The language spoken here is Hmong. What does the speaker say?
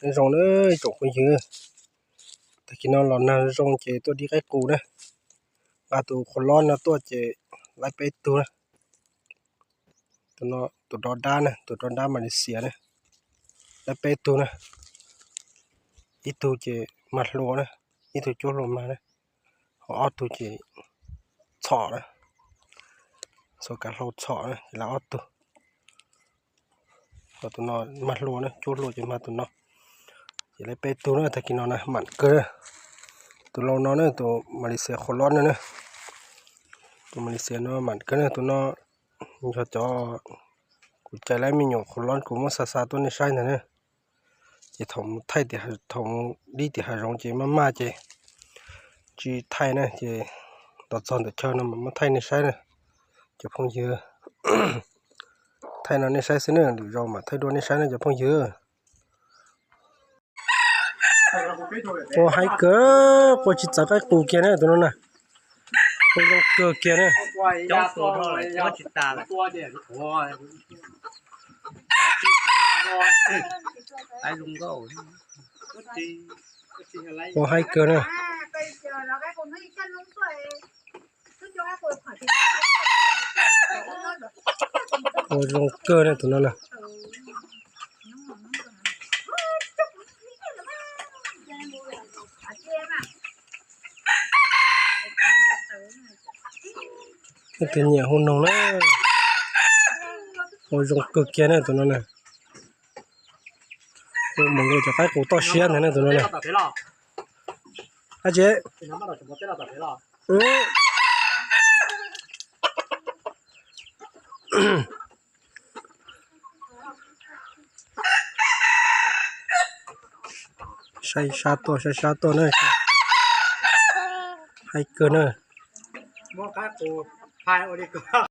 Nyob zoo na tsoom phooj ywg, tag kis no los nag zoo ces tuaj dib qaib qus na. Nqa tus qhua lob no tuaj ces laib peb tug na. Tus no tus dob dab na, tus dob dab Malaysia na, laib peb tug na. Ib tug ces mag hlua na, ib tug cuab hlua mag na, ho ob tug ces txhom na, xuas kav hlau txhom na, ces laib ob tug. Ho tus no mag hlua na, cuab hlua ces mag tus no. Ces laib peb tug na, tag kis no na mam kawg na. Tus lau no na, tus Malaysia qhua lob no na, tus Malaysia no mam kawg na, tus no yog cov kuv cais laib me nyuam qhua lob kuv muab xa xa tuaj nej saib ntag na. Ces thaum mus thaij, thaum mus dib tim hav zoov ces maj maj ces tsis thaij na, ces los txog ntawm chaw no mam muab thaij nej saib na cov phooj ywg. Thaij no nej saib xwb na, lwm zaus mam thaij dua nej saib na cov phooj ywg. Qua haib kawg, qua tsis txawv qaib qus kiag na tus no na. Qua zoo kawg kiag na. Qua haib kawg na. Qua zoo kawg na tus no na. Leej twg nyiam hu noog na. Qua zoo kawg kiag na tus no na. Mus nkaus cov qaib qus toj siab ntag na tus no na. Ab tsi. Saib sab tuaj, saib sab tuaj na. Haib kawg na.